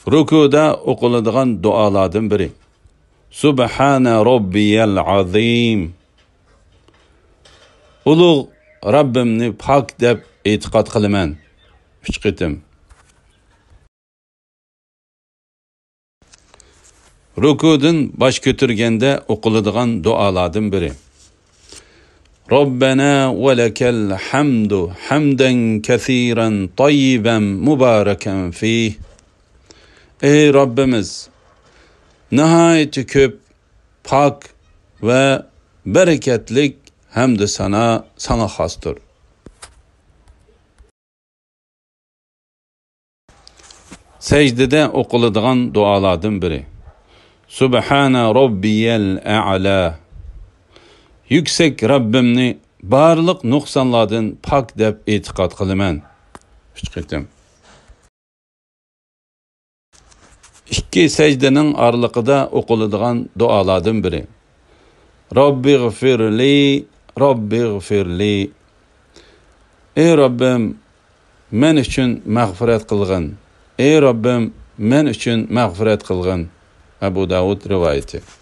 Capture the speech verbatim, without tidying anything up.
رۇكۇدا ئوقۇلىدىغان دۇئالاردىن بىرى. سۇبھانە رەببىيەل ئەزىم. ئۇلۇغ رەببىمنى پاك دەپ ئېتىقاد قىلىمەن. ئۈچ قېتىم. رۇكۇدىن باش كۆتۈرگەندە ئوقۇلىدىغان دۇئالاردىن بىرى. رەببەنا ۋە لەكەل ھەمدۇ ھەمدەن كەسىرەن تەييىبەن مۇبارەكەن فىھ. ئەي رەببىمىز، ناھايىتى كۆپ پاك ۋە بەرىكەتلىك ھەمدۇ سانا ساڭا خاستۇر. سەجدىدە ئوقۇلىدىغان دۇئالاردىن بىرى. سۇبھانە رەببىيەل ئەئلا. يۈكسەك رەببىمنى بارلىق نۇقسانلاردىن پاك دەپ ئېتىقاد قىلىمەن. ئۈچ قېتىم. ئىككى سەجدىنىڭ ئارىلىقىدا ئوقۇلىدىغان دۇئالاردىن بىرى. رەببىغفىرلى، رەببىغفىرلى. ئەي رەببىم، مەن ئۈچۈن مەغپىرەت قىلغىن. ئەي رەببىم، مەن ئۈچۈن مەغپىرەت قىلغىن. ئەبۇ داۋۇد رىۋايىتى.